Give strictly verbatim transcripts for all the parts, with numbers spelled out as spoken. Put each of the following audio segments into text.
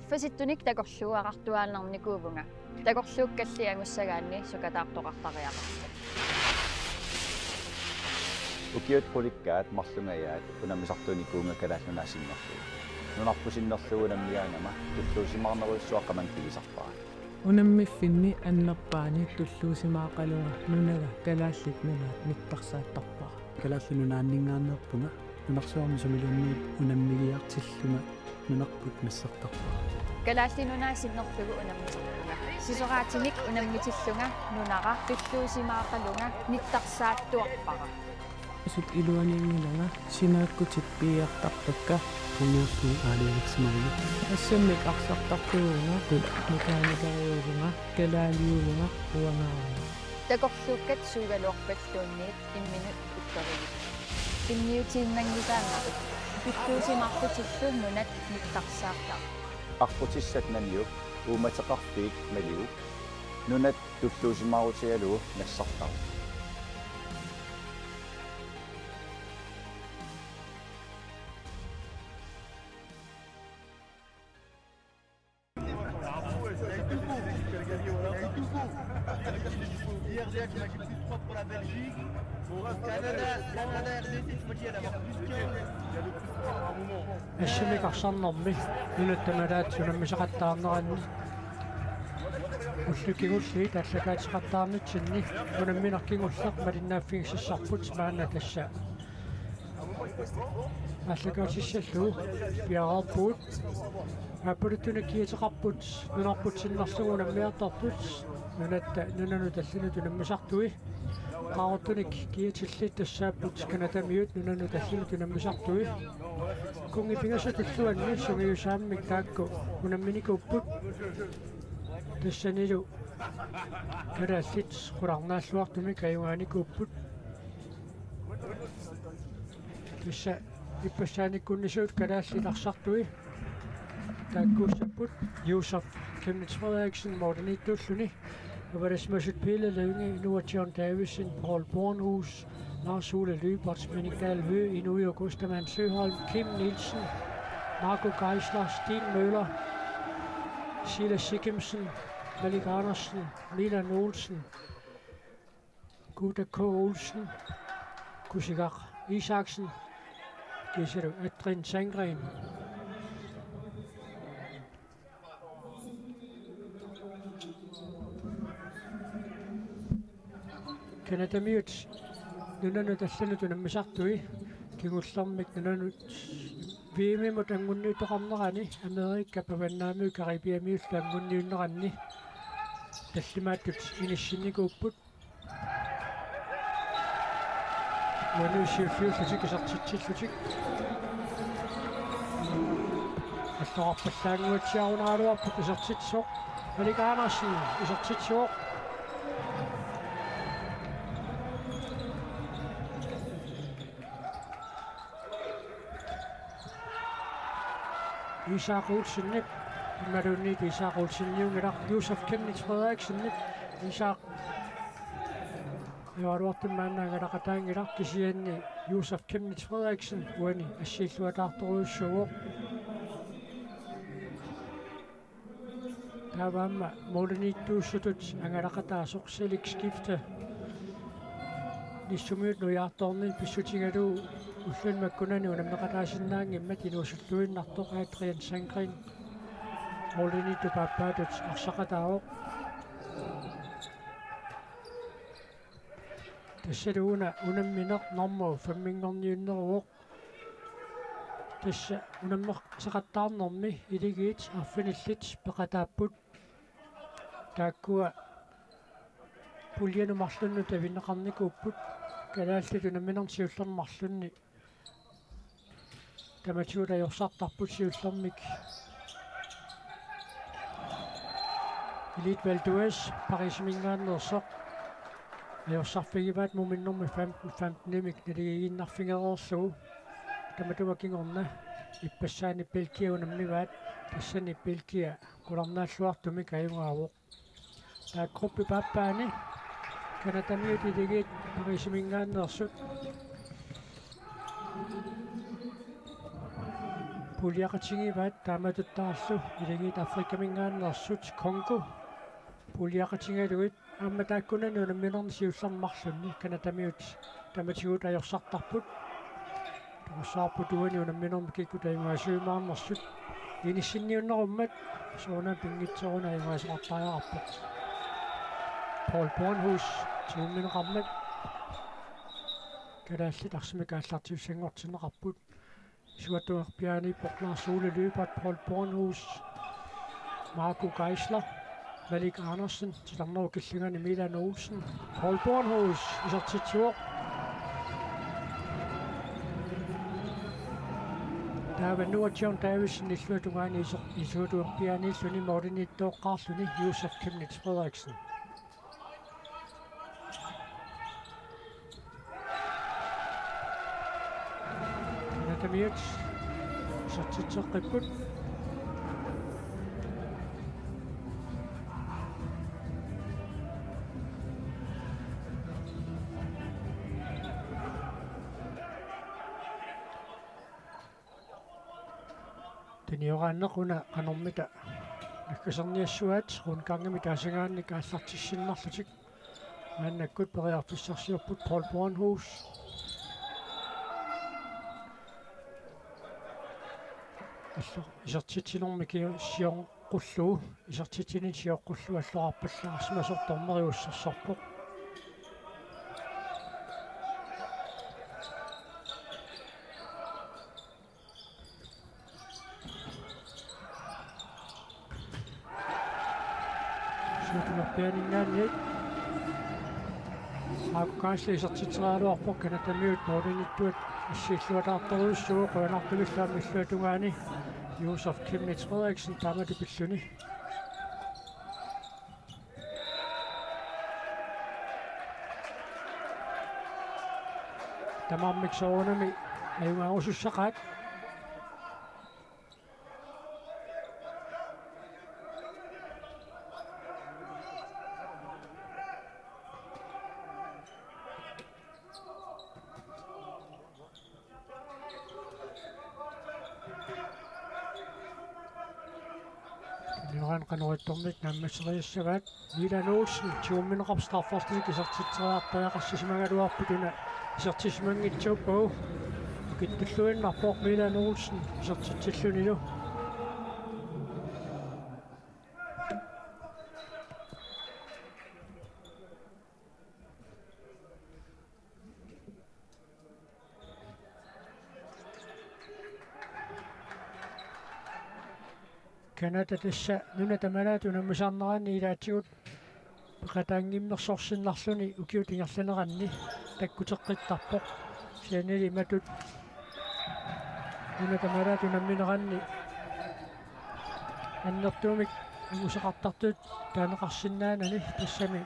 Fasittunik takorluuartuaannarnikuuvunga. Takorluukkalli angussagaanni sukataartoqartariaqarpoq. Ukiut qulikkaat marlungajaat unammisartuunikuuvunga Kalaallit Nunaat sinnerlugu. Nunarput sinnerlugu unammigaangama tulluusimaarnerujussuaq qamani pigisarpara. Unammiffinni annerpaani tulluusimaaqalunga nunaga Kalaallit Nunaat nittarsaattarpara. Kalaallit Nunaanninngaanneerpunga nunarsuarmi sumiluunniit unammigiartillunga nunarput nassartarpara. Kalaallit Nunaat sinnerlugu unammisarpunga. Sisoraatinik unammitillunga nunara tulluusimaaqalunga nittarsaattuarpara. Sut iluaniinngilanga sinaakkutit piiartarpakka. Pungiorluni aalajangersimavugut. Assammik arsartartuuvunga, mekanikeriuvunga, kalaaliuvunga, uangaarunga. Takorluukkat suugaluarpalluunniit imminut upperivipput. Immiutiinnanngisaannarput. Tulluusimaarlutillu nunat nittarsaartarput. Arputissat naniuk uummateqarfiit maliuk nunat tulluusimaarutigalugu nassartarput. Assammik arsarnermi nunatta malaat unammisaqattaarneranni ullut kingulliit aallakaatitaarnitsinni unammineq kingulleq malinnaaffigisassarput maanna tassa aallakaatissallugu piareerpugut. Aappaluttunik kiateqarput nunarput sinnerlugu unammiartartut nunatta nunanut allanut unammisartui. Qaqortunik kiatillit tassaapput canadamiut nunanut allanut unammisartui. Kunngit pingasut tulluanni sungiusaammik taakku unamminikuupput. Tassanilu kalaallit qularnaalluartumik ajugaanikuupput. Tassa ippassaaniikkunnisut kalaallit arsartui taakkuussapput. Josef Chemnitz Frederiksen målimiittuulluni. Avalasimasut Pele Lynge, Noah John Davidsen, Paul Bornhus, Lars Ole Lyberth, Minik Dahl Høegh, Inuio Kustaman Søholm, Kim Nielsen, Marco Geisler, Steen Møller, Silas Siggemsen, Malik Andersen, Milan Olsen, Guda K. Olsen, Kusigaq Isaksen, kiisalu Adrian Sandgren. Canadamiut nunanut allanut unammisartui kingullermik nunanut V M-imut anguniuttoqarnerani Amerika Papannaamiut Caribeamiullu anguniunneranni tallimaattut inissinnikuupput. Uani siulliullutik isertitsillutik. Alloqarpallaannguatsiarunaraluarput isertitsisoq. Malik Andersen isertitsivoq. Isak Olsenip, imaluunniit Isak Olseniunngilaq, Josef Chemnitz Frederiksenip, Isak ajoraluartumik maanna angalaqataanngilaq, kisianni Josef Chemnitz Frederiksen uani assiilluataartorujussuuvoq. Taava aamma målimiittuussutut angalaqataasoq Felix Skifte. Nissummiut nujaartorneq pissutigalugu ulluni makkunani unammeqataasinnaanngimmat inuusulluinnartoq Adrian Sandgren målimiittup aappaatut arsaqataavoq. Tassalu una unammineq normu femminngorniunneruvoq. Tassa unammisaqattaarnermi iligiit arfinillit peqataapput. Taakkua puljanut marlunnut avinneqarnikuupput. Kalaallit unamminerni siullerni marlunni tamatigut ajorsartarput siullermik. Elite Val d'Huez Parisiminngaanneersoq. Ajorsarfigivaat muminnermi femten femtenimik naligiiginnarfigereerlugu. Tamatuma kingorna ippassaani Belgia unammivaat, tassani Belgia qularnaalluartumik ajugaavoq. Taava gruppip aappaani Canadamiut iligiit Parisiminngaanneersut. Puljaqatigivaat taamatuttaarlu Aalajangiit Afrikaminngaanneersut Congo puljaqatigalugit aamma taakkunani unamminerni siullermi marlunni Canadamiut tamatigut ajorsartarput. Toqussaarput uani unamminermi kikkut ajugaasuujumaarnersut. Inissinniunnerummat soorunami pinngitsooruna ajugaasoqartariaqarpoq. Paul Bornhus tigummineqarmat kalaallit arsamik aallartivissanngortinneqarput. Isuattuarpiaani Lars Ole Lyberth, Paul Bornhus, Marco Geisler, Malik Andersen, titarnerup killingani Milan Olsen, Paul Bornhus isertitsivoq. Taava Noah John Davidsen illuatungaani iser-, isuattuarpiaaniilluni målimiittooqqaarluni Josef Chemnitz Frederiksen. Canadamiut isertitseqqipput. Tunioraanneq una qanormita naggaserniassuaat rundgangimik taasagaannik aallartissinnarlutik. Maannakkut periarfissarsiorput Paul Bornhus. Allu isertitsinermi ki-, sioqqullugu, isertitsinermi sioqqullugu alloqarpallaarsimasoq dommeri ussersorpoq. Isuattuarpiaaninngaanniit Marco Geisler isertitseriaraluarpoq, Canadamiut målimiittuat assiilluataartorujussuuvoq, qujanartumillu aamma illuatungaani Josef Chemnitz Frederiksen taamatut pilluni. Tamarmik soorunami ajugaarusussaqaat. Tunioraanni qanoq ittumik naammasseriassagaat. Milan Olsen tigummineqarpoq, straffersarlutik isertitseriartariaqarsisimagaluarput una isertisimanngitsoorpagu. Ukittulluinnarpoq Milan Olsen isertitsillunilu. Canada tassa nunat tamalaat unammisarneranni ilaatigut peqataanngimmersorsinnarluni ukiut ingerlaneranni takkuteqqittarpoq. Kisiannili imatut nunat tamalaat unammineranni annertuumik anguseqartartut taaneqarsinnaanani, tassami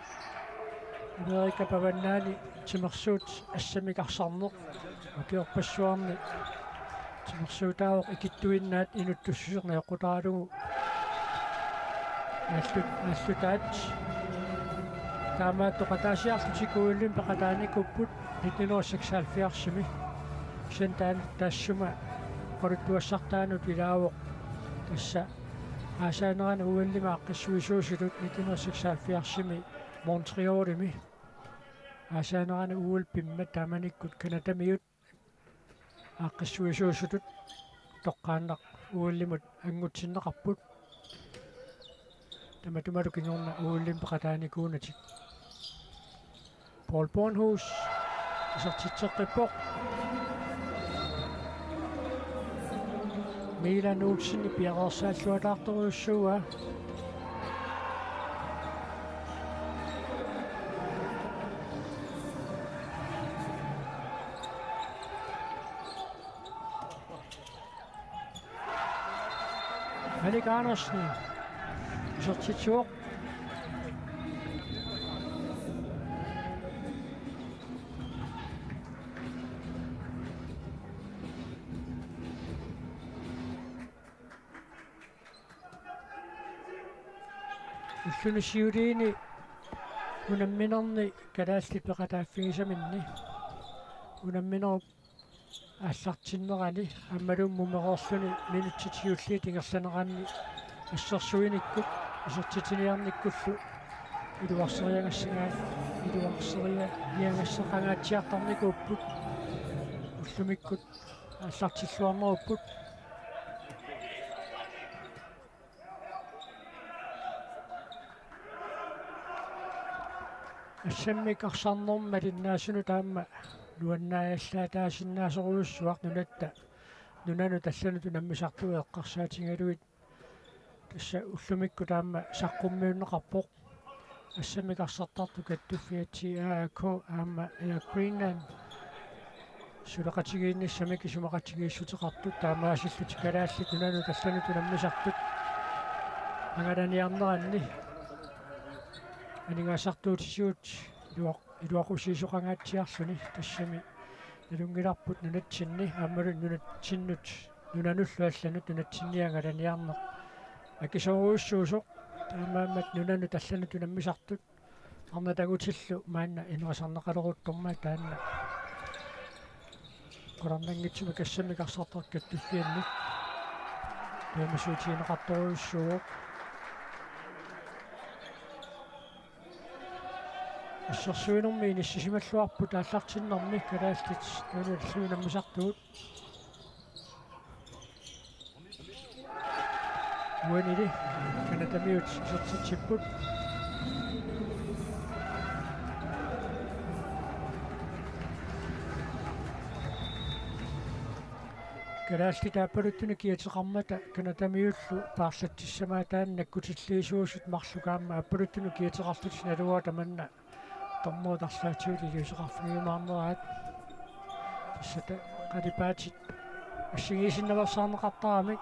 Amerikap avannaani timersuut assammik arsarneq ukiorpassuarni timersuutaavoq ikittuinnaat inuttussuseq najoqqutaralugu aallut-, aallutaat. Taamaattoqataasiarlutik O L-imi peqataanikuupput nitten hundrede seksoghalvfjerdsimi. Kisianni taan-, taassuma oqaluttuassartaanut ilaavoq tassa aasaanerani O L-imi aaqqissuisuusutut nitten hundrede seksoghalvfjerdsimi Montrealimi. Aasaanerani O L-ip pimmat taamanikkut Canadamiut aaqqissuisuusutut toqqaannaq O L-imut angutsinneqarput. Tamatumalu kingorna O L-imi peqataanikuunatik. Paul Bornhus isertitseqqippoq. Milan Olsen piareersaalluataartorujussuuaa. Malik Andersen isertitsivoq. Ulluni siuliini unamminerni kalaallit peqataaffigisaminni unamminerup aallartinnerani aammalu mumereerluni minutsit siulliit ingerlaneranni assersuinikkut isertitsiniarnikkullu iluarseriagassagaa-, iluarseriagasseqangaatsiartarnikuupput. Ullumikkut aallartilluarnerupput. Assammik arsarnermi malinnaasunut aamma nuannaajallaataasinnaasarujussuaq nunatta, nunanut allanut unammisartut eqqarsaatigalugit. Tassa ullumikkut aamma saqqummiunneqarpoq. Assammik arsartartut kattuffiat A A K aamma Air Greenland suleqatigiinnissamik isumaqatigiissuteqartut taamaasillutik Kalaallit Nunaannut allanut unammisartut angalaniarneranni aningaasartuutitigut iluaq-, iluaqusiisoqangaatsiarluni tassami nalunngilarput nunatsinni aammalu nunatsinnut nunanullu allanut nunatsinni angalaniarneq akisoorujussuusoq. Taamaammat nunanut allanut unammisartut arnat angutillu maanna ineriartorneqaleruttormat taanna qularnanngitsumik assammik arsartartut kattuffianni tuumasuutigineqartorujussuuvoq. Assersuinermi inissisimalluarput aallartinnermi Kalaallit Nunaat allanut unammisartugut. Uanili Canadamiut isertitsipput. Kalaallit aappaluttunik kiateqarmata Canadamiullu paarlatsissamaat taanna nakkutilliisuusut marluk aamma aappaluttunik kiateqarlutik naluara tamanna dommerit arlaatigut iliuuseqarfigiumaarneraat. Tassa qalipaatit assigiisinnaveersaarneqartaramik.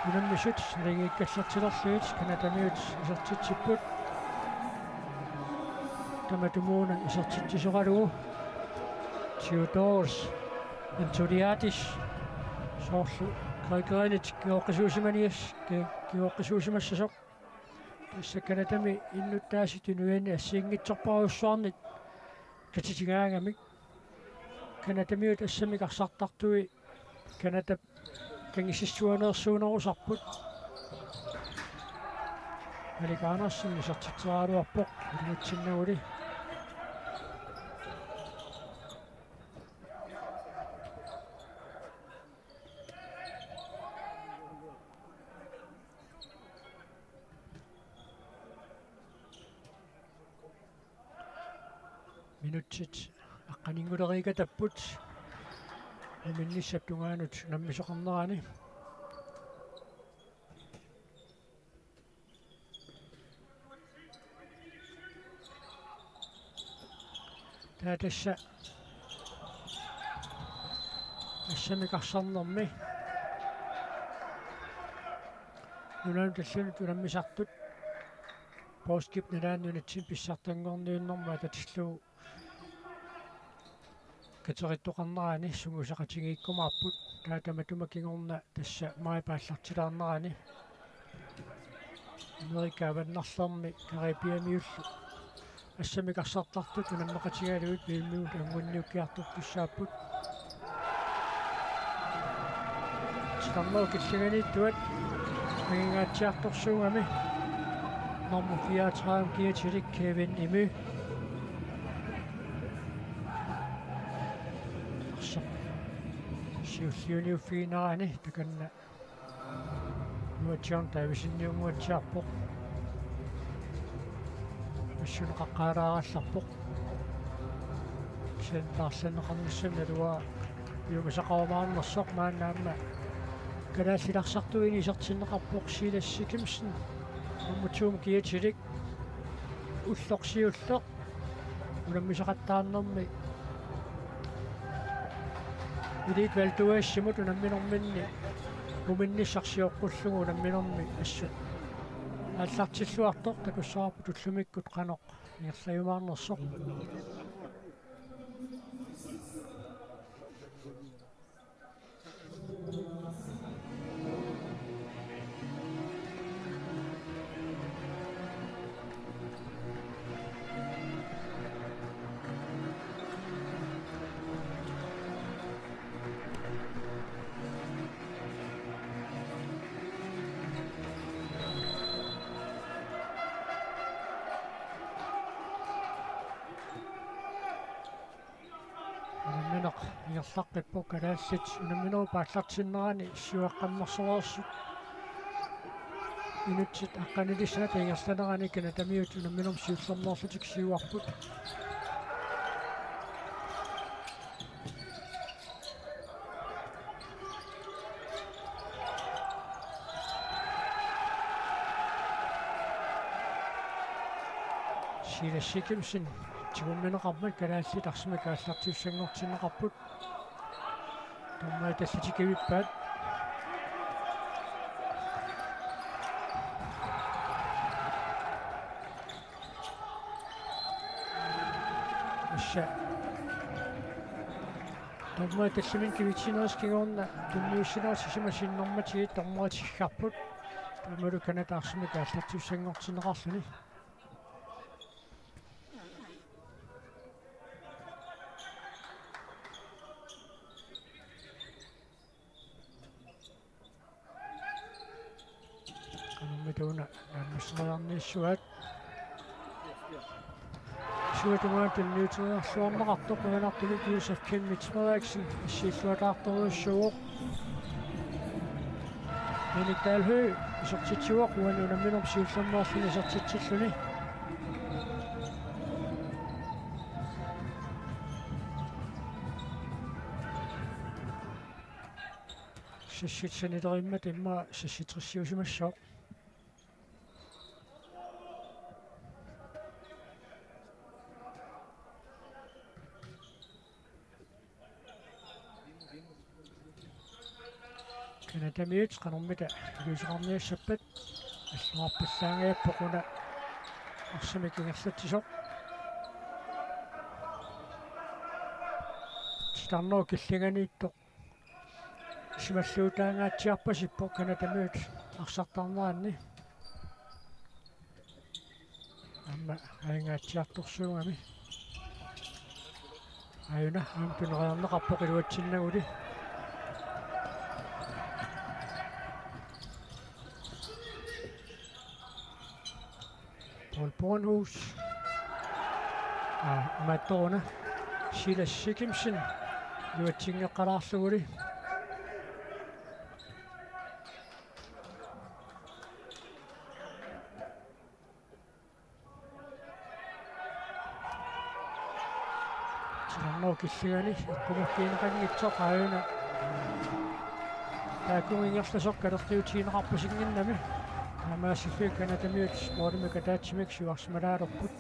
Unammisut naligiikkallartilerlugit Canadamiut isertitsipput. Tamatumuuna isertitsisoralugu Theodoros Antoniadis soorlu Gregorianit kingoqqisuusimanias-, ki-, kingoqqisuusimassasoq. Tassa Canadami innuttaasut inuiannit assigiinngitsorpassuarnit katitigaangamik. Canadamiut assammik arsartartui Canadap kangississuaneersuunerusarput. Alik Andersen isertitseraluarpoq iluatsinnaguli. Minutsit aqqaninngulereerikatapput. Muminnissap tungaanut unammisoqarnerani. Taava tassa assammik arsarnermi nunanut allanut unammisartut poorskip nalaani nunatsinni pissartanngorniunnermut atatillugu katerittoqarnerani sungiusaqatigiikkumaarput. Taava tamatuma kingorna tassa maajip aallartilaarnerani Amerika avannarlermi Caribiamiullu assammik arsartartut unammeqatigalugit piummiut anguniukkiartortussaapput. Titarnerup killinganiittuat angingaatsiartorsuugami nummer fireogtredive kiatilik Kevin Imy. Arsaq siulliuniuffiginerani takanna Nuatsiarn Davidseniunnguatsiarpoq. Assuneqaqqaalaarallarpoq. Kisianni taarserneqarnissamut naluara piumasaqarumaarnersoq maanna aamma kalaallit arsartuinit isertinneqarpoq Silas Sikimsen. Nummer to-mut kiatilik ulloq siulleq. Unammisaqattaarnermi Elit Valdhuasimut unamminerminni muminnissaq sioqqullugu unamminermi assut aallartilluartoq takussavarput ullumikkut qanoq ingerlajumaarnersoq. Ingerlaqqippoq kalaallit unamminerup aallartinnerani siuaqqammersoreersut. Minutsit aqqanilissaata ingerlanerani Canadamiut unamminermi siullermeerlutik siuarput. Silas Sikimsen tigummineqarmat kalaallit arsamik aallartiussanngortinneqarput. Dommerit tallitikivippaat. Tassa dommerit talliminnik kivitiinerisat kingorna tunniussinerit sisamat sinnermatigit dommerit tiggarput. Taamalu Canada arsamik aallartiussanngortinneqarluni. Qanormita una naammasseriarniassuaat. Isuata tungaanut tunniuteriarluarneqartoq qujanartumik Josef Chemnitz Frederiksen assiilluataartorujussuuvoq. Minik Dalhøj isertitsivoq, uani unamminermi siullermeerluni isertitsilluni. Seksogtres sanilerimmata immaqa seksogtresiusimassaaq. Canadamiut qanormita iliuuseqarniassappat. Alluarpallaangajappoq una arsamik ingerlatsisoq. Titarnerup killinganiittoq isumalluutaangaatsiarpasippoq Canadamiut arsartarneranni. Aamma ajungaatsiartorsuugami. Aajuna aamma tuneriarneqarpoq iluatsinnaguli. Paul Bornhus. Aa, imaattoq una Silas Sikimsen iluatsinngeqqalaarluguli. Titarnerup killingani eqqumiigineqanngitsoq aajuna. Taakkununnga ingerlasoq kalerriutigineqarpasinnginnami. Taamaasilluni Canadamiut målimik ataatsimik siuarsimalaalerput.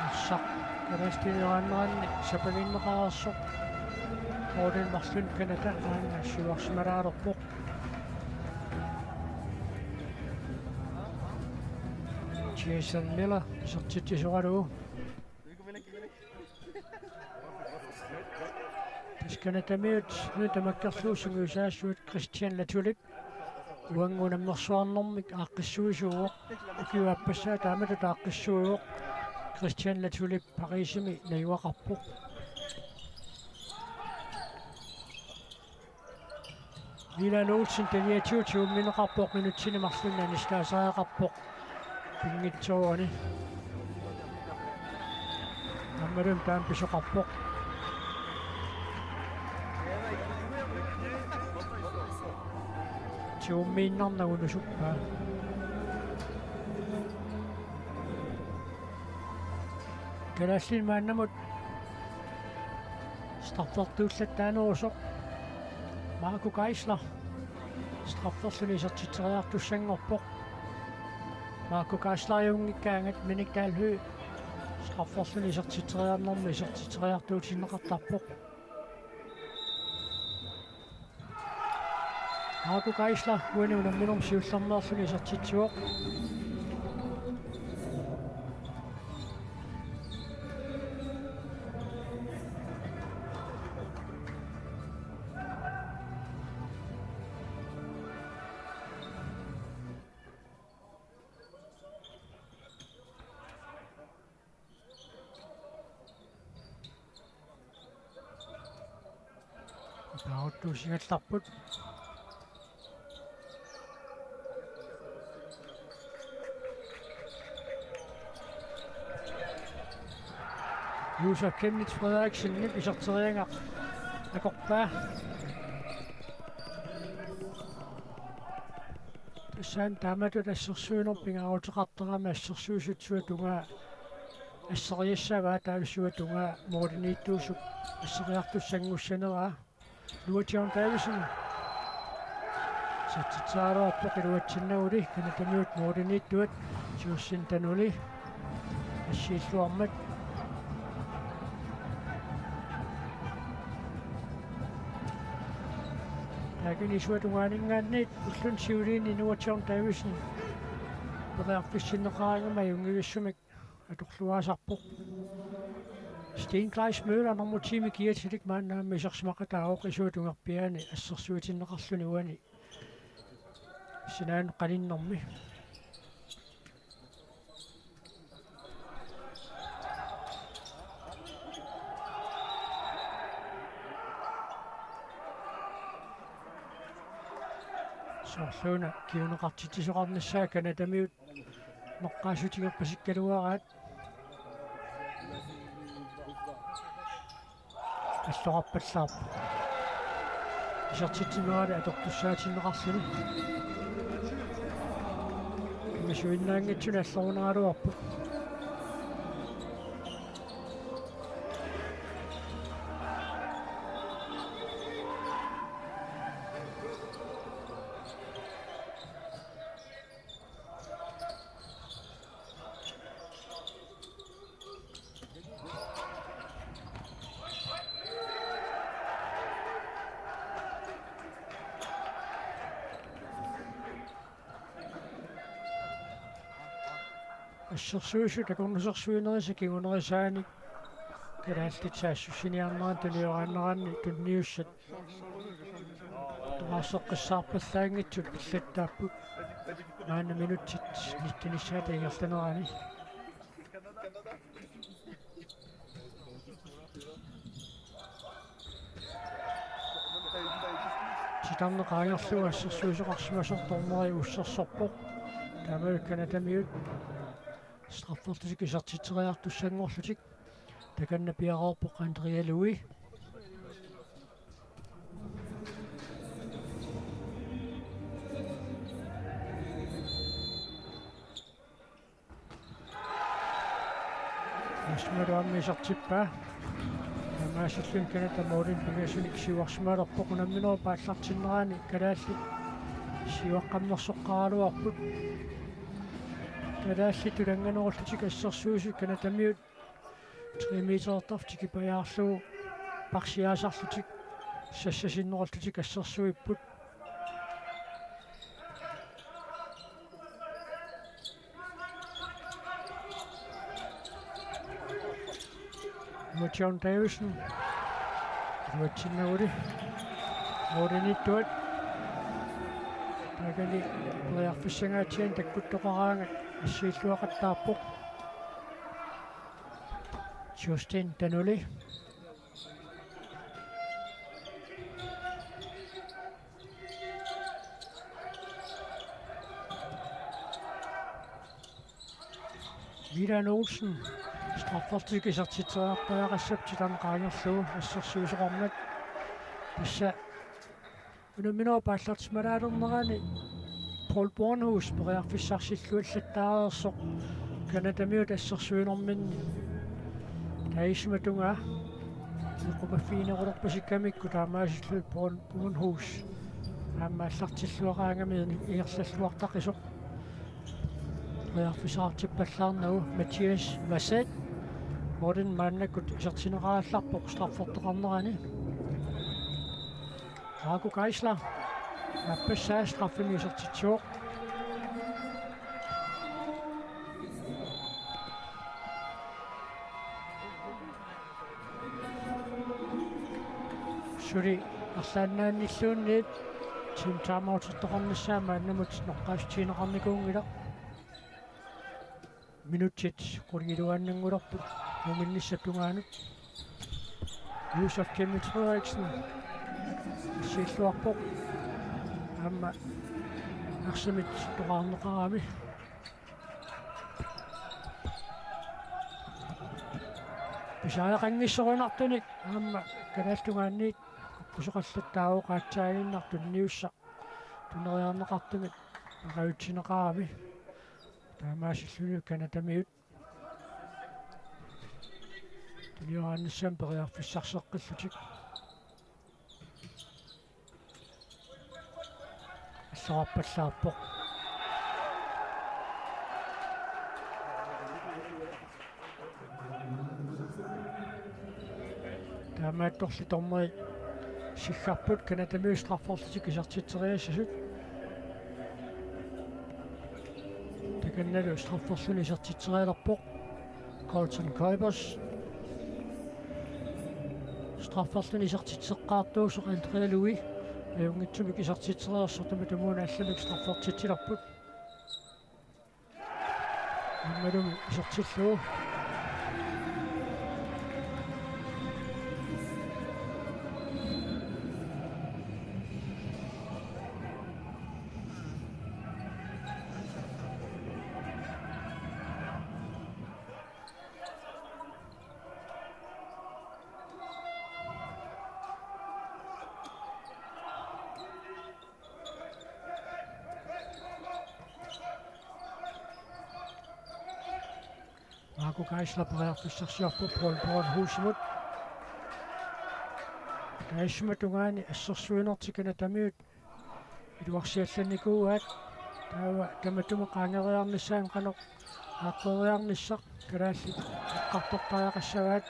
Arsaq kalaallit iliorneranni sapaginneqareersoq. Målimi marlunni Canada aajuna siuarsimalaalerpoq. Jason Miller isertitsisoralugu. Tassa Canadamiut una tamakkerlugu sungiusaasuat Christian Latulip uannut unammersuarnermik aaqqissuisuuvoq. Ukiup aappassaa taamatut aaqqissuivoq. Christian Latulip Parisimi najugaqarpoq. Milan Olsen Daniatiu tigummineqarpoq minutsini marlunni anistaasereerpoq. Pinngitsoorani. Aammalumi taama pisoqarpoq. Tigummiinnarnagu nusuppaa. Kalaallit maannamut straffertuullattaanerusoq Marco Geisler strafferluni isertitseriartussanngorpoq. Marco Geisleriunngikkaangat Minik Dalhøj strafferluni isertitseriarnermi isertitseriartuutinneqartarpoq. Marco Geisler uani unamminermi siullermeerluni isertitsivoq. Taaruttuusigallarput. Josef Chemnitz Frederiksenip iserteriagaq akorpaa. Tassani taamatut assersuinerput pingaaruteqartarami assersuisut sua tungaa asseriassavaat, taavalu sua tungaa mooriniittuusup asseriartussanngussaneraa. Luatjørn Davidsen. Satsitsaaraartoq iluatsinnaguli, Canadamiut mooriniittuat, Justin Tanuli assiilluarmat. Taakani sua tungaaninngaanniit ulluni siuliini Luatjørn Davidsen periarfissinneqaraangama ajunngivissumik atorluaasarpoq. Sten Kleist Møller nummer ti-mi kiatilik maanna aamma isersimaqataavoq isuata tungerpiaani assersuitinneqarluni uani sinaanut qaninnermi. Soorluuna kinguneqartitsisoqarnissaa Canadamiut noqqaassutigerpasikkaluaraat. Alloqarpallaarpoq. Isertitsinerali atortussaatinneqarluni. Imisuinnaanngitsuni allorunaraluarpoq. Assersuisut akornusersuinerisa kingunerisaanik kalaallit saassussiniarneranni tunioraanneranni tunniussat toqqaasseqqissaarpallaanngitsut allattaapput. Maanna minutsit nittenissaata ingerlanerani. Titarneq qaangerlugu assersuisoqarsimasoq dommeri ussersorpoq. Taamalu Canadamiut strafferlutik isertitseriartussanngorlutik. Takanna piareerpoq Andrea Louis. Asmalu aamma isertippaa. Taamaasilluni Canada målinik pingasunik siuarsimalerpoq. Unamminerup aallartinnerani kalaallit siuaqqammersoqqaaraluarput. Kalaallit tulannganerullutik assersuisut Canadamiut tre meterertarfik tikipajaarlugu parsiaasarlutik sassasinnerullutik assersuipput. Nuka John Davidsen. Iluatsinnaguli. Mooriniittuat. Taakani periarfissanngaatsianik takkuttoqaraangat assiilluaqattaarpoq. Justin Tanuli. Milan Olsen. Straffertik isertitseriartariaqassappat titarneq qaangerlugu assersuisoqarmat. Tassa unamminerup aallartissimalaalernerani Paul Bornhus periarfissarsilluallattaareersoq Canadamiut assersuinerminni taissuma tungaa. Eqqumaffiginerulerpasikkamikku taamaasilluni Paul Bornhus aamma aallartilluaraangami ingerlalluartaqisoq. Periarfissaqartippallaarnagu Mathias Vassett. Målimi maannakkut isertinneqarallarpoq straffertoqarnerani. Marco Geisler. Aappassaa straffemik isertitsivoq. Suli arlaannaannilluunniit team timeoutertoqarnissaa maannamut noqqaassutigineqarnikuunngilaq. Minutsit qulingiluaannanngulerput muminnissap tungaanut. Josef Chemnitz Frederiksen. Siilluarpoq. Aamma arsamik toqarneqarami. Pisariaqanngissorinartunik aamma Kalaallit Tungaanniit kukkusoqallattaavoq, aatsaaginnaq tunniussaq tuneriarneqartumik aqagutsineqarami. Taamaasilluni Canadamiut tunioraannissaat periarfissarseqqillutik. Allorarpallaarpoq. Taamaattorli dommeri siggarput Canadamiut strafferlutik isertitseriassasut. Takannalu strafferluni isertitserialerpoq Colton Kuipers. Strafferluni isertitseqqaartuusoq Andrea Louis. Ajunngitsumik isertitsereersoq, tamatumuuna allamik straffertitsilerput. Aammalu isertillugu. Marco Geisler periarfissarsiorpoq Paul Bornhusimut. Taissuma tungaani assersuinertik Canadamiut iluarsiallannikuuaat. Taava tamatuma qaangeriarnissaanut qanoq aaqqeriarnissaq kalaallit eqqartortariaqassavaat.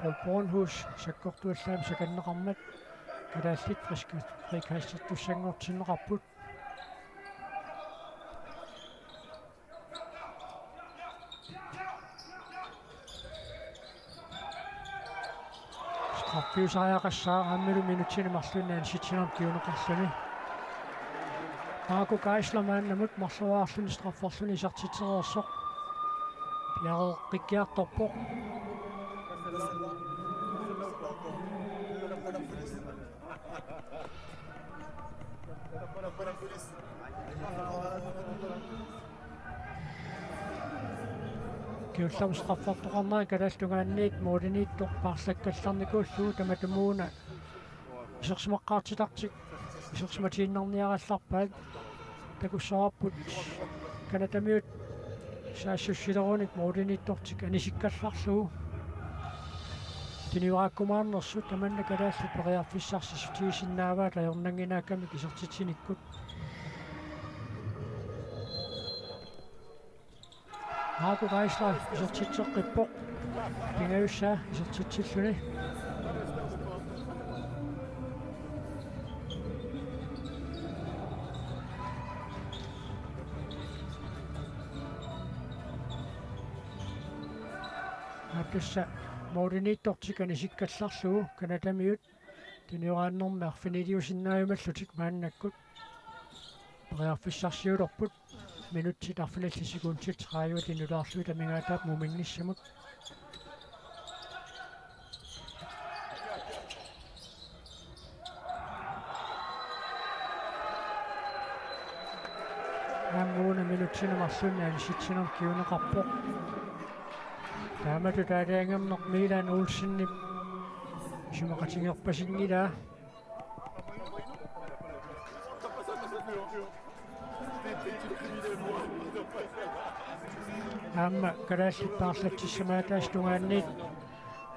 Paul Bornhus sakkortuallaamik sakanneqarmat kalaallit frika-, frikastertussanngortinneqarput. Straffiusariaqassaaq aammalu minutsini marlunni anisitsinermut kinguneqarluni. Marco Geisler maannamut marloriarluni strafferluni isertitsereersoq piareeqqikkiartorpoq. Kingullermik straffertoqarneri Kalaallit Tungaanniit målimiittoq paarlakkallarnikuullugu, tamatumuuna isersimaqqaartitartik isersimatiinnarniarallarpaat. Takussavarput Canadamiut saassussilerunik målimiittortik anisikkallarlugu tunioraakkumaarnersut. Tamanna kalaallit periarfissarsiutigisinnaavaat ajornannginnaakkamik isertitsinikkut. Marco Geisler isertitseqqippoq. Pingajussaa isertitsilluni. Aap, tassa målimiittortik anisikkallarlugu Canadamiut tunioraannermi arfiniliusinnaajumallutik maannakkut periarfissarsiulerput. Minutsit arfinillit sekundit tredive nulaarlugit amigaataat muminnissamut. Aamma una minutsini marlunni anisitsinermut kinguneqarpoq. Taamatut aalajangerneq Milan Olsenip isumaqatigeerpasinngilaa. Aamma kalaallit paarlatsissamaataasa tungaanniit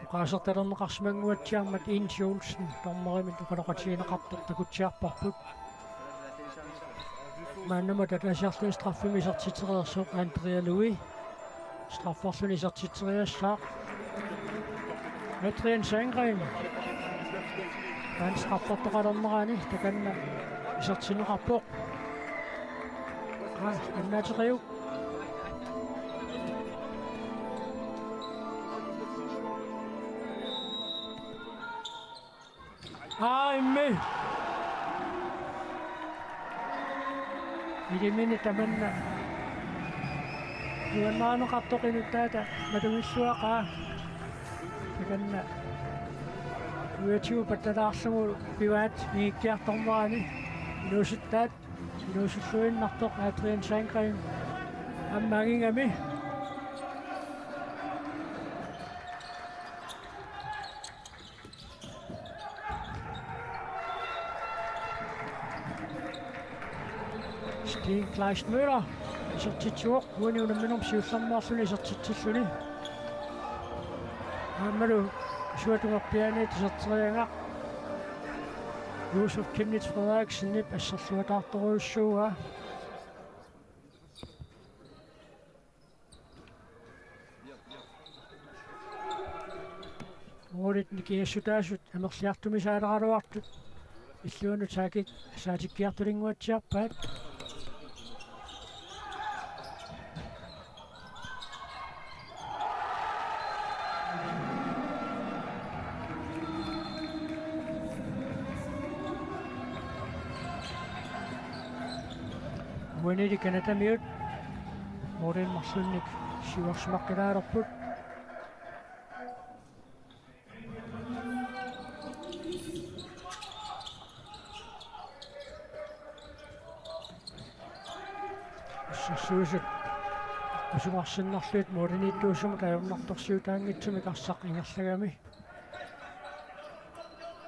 oqaasertalerneqarsimannguatsiarmat Inti Olsen dommerimik oqaloqatigineqartoq takutsiarparput. Maannamut ataasiarluni straffimik isertitsereersoq Andrea Louis. Strafferluni isertitseriassaaq. Adrian Sandgren. Taanna straffertoqalernerani takanna isertinneqarpoq. Aa, annaateqiuk. Aa, immi. Ilimini tamanna nuannarineqartoq inuttaata matungilluaqaa. Takanna Uatigut pattalaarlugu pivaat iikkiartornerani inuusuttaat inuusulluinnartoq Adrian Sandgren aamma angigami. Stig Kleist Møller isertitsivoq, uani unamminermi siullermeerluni isertitsilluni. Aammalu Isuatungaq Pianiit iserteriagaq Josef Chemnitz Frederiksenip asserluataartorujussuuaa. Målit nikingassutaasut amerliartumisaaleraluartut illuanut saakik saatikkiartulinnguatsiarpaat. Uanili Canadamiut målin marlunnik siuarsimaqqilaalerput. Assersuisut isumarsinnarlutik måliniittuusumut ajornartorsiutaanngitsumik arsaq ingerlagami.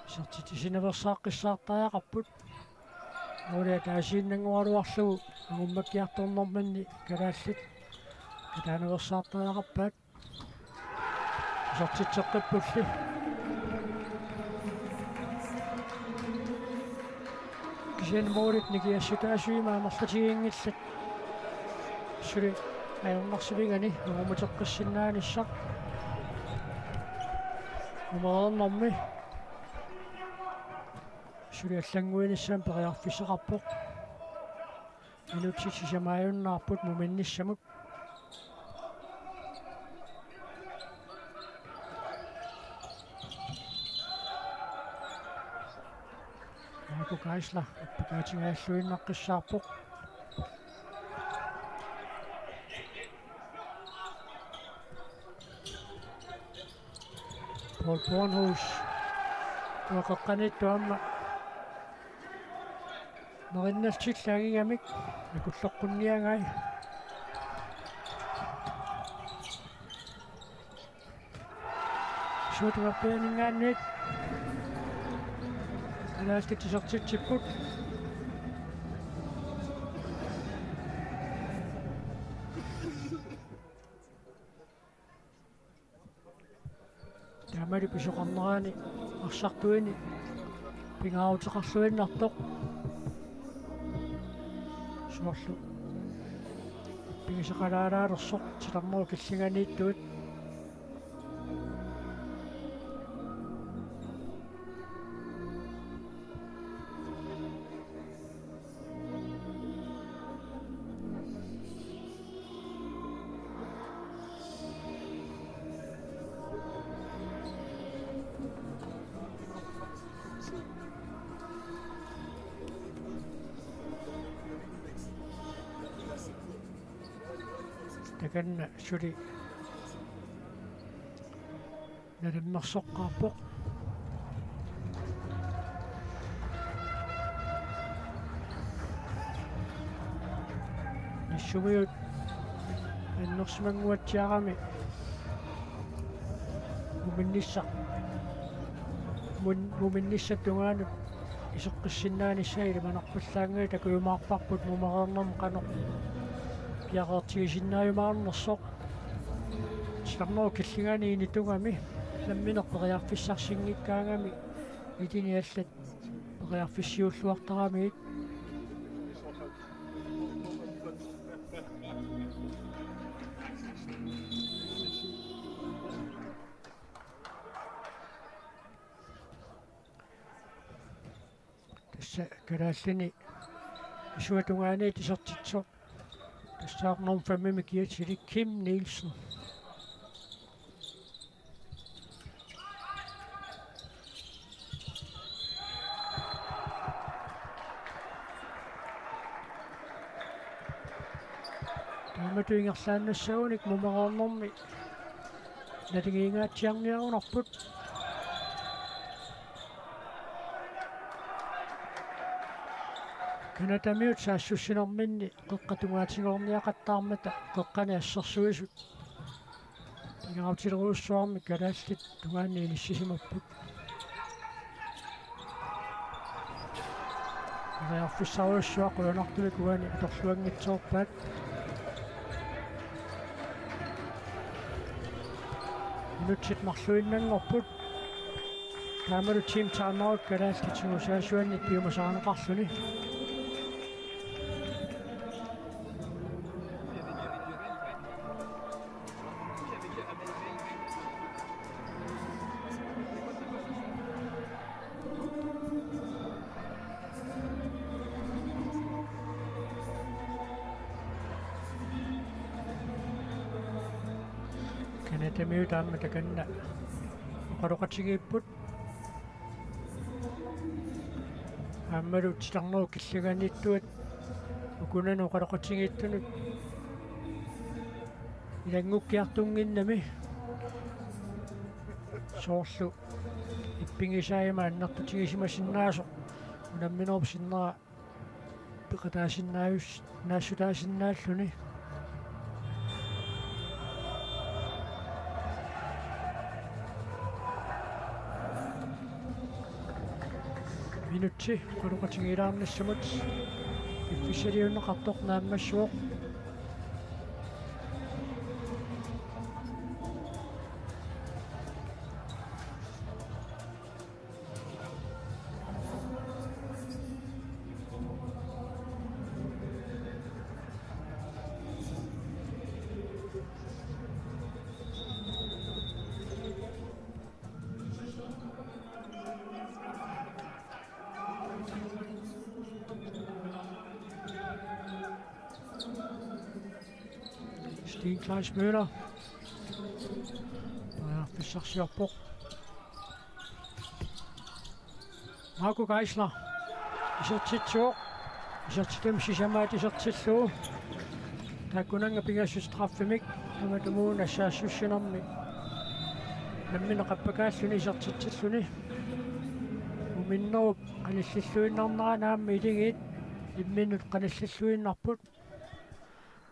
Isertitsinaveersaaqqissaartariaqarput. Måli ataasiinnanngoraluarlugu angummakkiartornerminni kalaallit kataanaveersaartariaqarpaat. Isertitseqqippulli. Kisianni målit nikingassutaasut ima amerlatiginngillat. Suli ajornarsivigani angummateqqissinnaanissaq. Mumereernermi suli allannguinissamut periarfissaqarpoq. Minutsit sisamaajunnaarput muminnissamut. Marco Geisler appakaatingaalluinnaqqissaarpoq. Paul Bornhus. Uaqaqqaniittuamma. Nerinnallutillu angigamik akulloqqunniagai. Isuatungaq Pianinngaanniit. Kalaallit isertitsipput. Taamalu pisoqarnerani arsartuini pingaaruteqarluinnartoq. Soorlu pigisaqalaalaalersoq titarnerup killinganiittuut. Takanna suli nalimmersoqqaarpoq. Nassumiut annersimannguatsiarami muminnissaq. Mun-, muminnissap tungaanut iseqqissinnaanissai ilimanarpallaanngilaq, takujumaarparput mumereernermi qanoq piareertigisinnaajumaarnersoq. Titarnerup killinganiittumi nammineq periarfissarsinngikkaangami itini allat periarfissiulluartaramigit. Tassa kalaallini Isuatungaaniit isertitsisoq. Tassa nummer fem-imi kiatsilik Kim Nielsen. Taamatut ingerlaannassagunik mumereernermi naligiingaatsiarniarunarput. Canadamiut saassussinerminni qeqqata tungaatigoorniaqattaarmata qeqqani assersuisut pingaarutilerujussuarmik kalaallit tungaanni inissisimapput. Periarfissarujussuaq qujanartumik uani atorluanngitsoorpaat. Minutsit marluinnanngorput. Taamalu team timeout kalaallit sungiusaasuanni piumasarineqarluni. Canadamiut aamma takanna oqaloqatigiipput. Aammalu titarnerup killinganiittuat ukunani oqaloqatigiittunut ilanngukkiartunnginnami, soorlu ippigisai ima annertutigisimasinnaasut unamminerup sinnera peqataasinnaajus-, -naassutaasinnaalluni. Minutsi oqaloqatigiilaarnissamut piffissaliunneqartoq naammassivoq. Steen Kleist Møller. Periarfissarsiorpoq. Marco Geisler. Isertitsivoq. Isertitami sisamaat isertillugu. Taakkunannga pingasut straffemik. Tamatumuuna saassussinermi nammineq qappakaalluni isertitsilluni. Muminnerup qanillilluinnarnerani aamma iligiit. Imminnut qanillilluinnarput.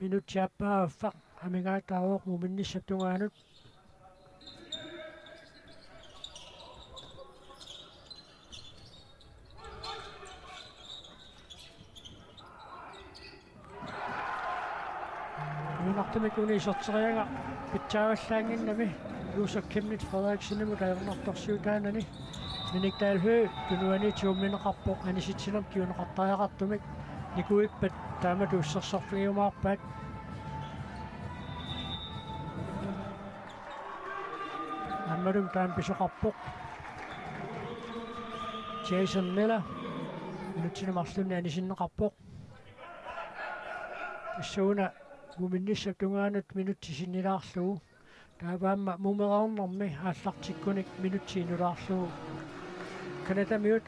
Minutsi aappaa affaq amigaataavoq muminnissap tungaanut. Qujanartumik uni iserteriaraa pitsaavallaannginnami Josef Chemnitz Frederiksenimut ajornartorsiutaanani. Minik Dahl Høegh tunuaniit tuummineqarpoq anisitsinermik kiuneqartariaqartumik. Nikuippat taamatut ussersorfigiumaarpaat. Aammalumi taama pisoqarpoq. Jason Miller minutsini marlunni anisinneqarpoq. Tassuuna muminnissap tungaanut minutsi sinnilaarlugu. Taava aamma mumereernermi aallartikkunik minutsi inulaarlugu. Canadamiut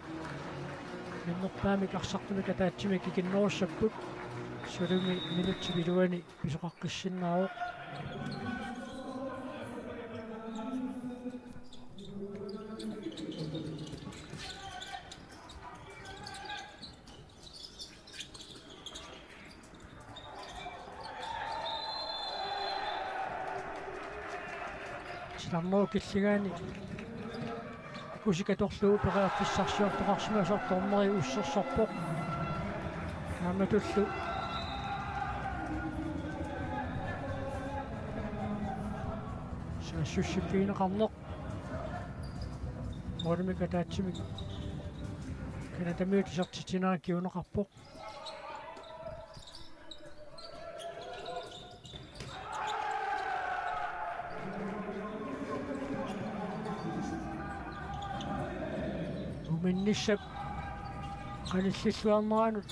minnerpaamik arsartumik ataatsimik ikinnerussapput. Sulumi minutsi iluani pisoqaqqissinnaavoq. Titarnerup killingaani akusik atorlugu periarfissarsiortoqarsimasoq dommeri ussersorpoq. Taamatullu saassussiffigineqarneq. Målimik ataatsimik Canadamiut isertitsinera kiuneqarpoq. Muminnissap qanillilluarneranut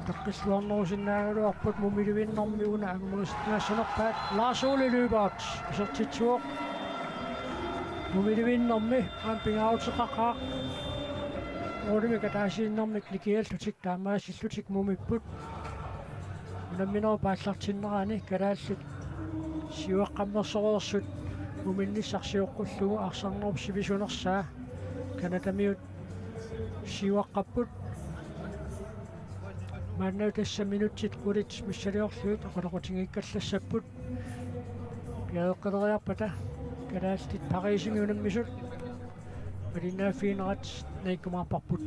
utaqqilluarnerusinnaagaluarput. Mumilivinnermi una angumerisinnaassanerpaat. Lars Ole Lyberth isertitsivoq. Mumilivinnermi aamma pingaaruteqaqaaq. Målimik ataasiinnarmik nikiallutik taamaasillutik mumipput. Unamminerup aallartinnerani kalaallit siuaqqammersoreersut muminnissaq sioqqullugu arsarnerup sivisunersaa. Canadamiut siuaqqapput. Maanna tassa minutsit qulit missiliorlugit oqaloqatigiikkallassapput. Piareeqqileriarpata kalaallit Pariisimi unammisut malinnaaffiginerat nalikkumaarparput.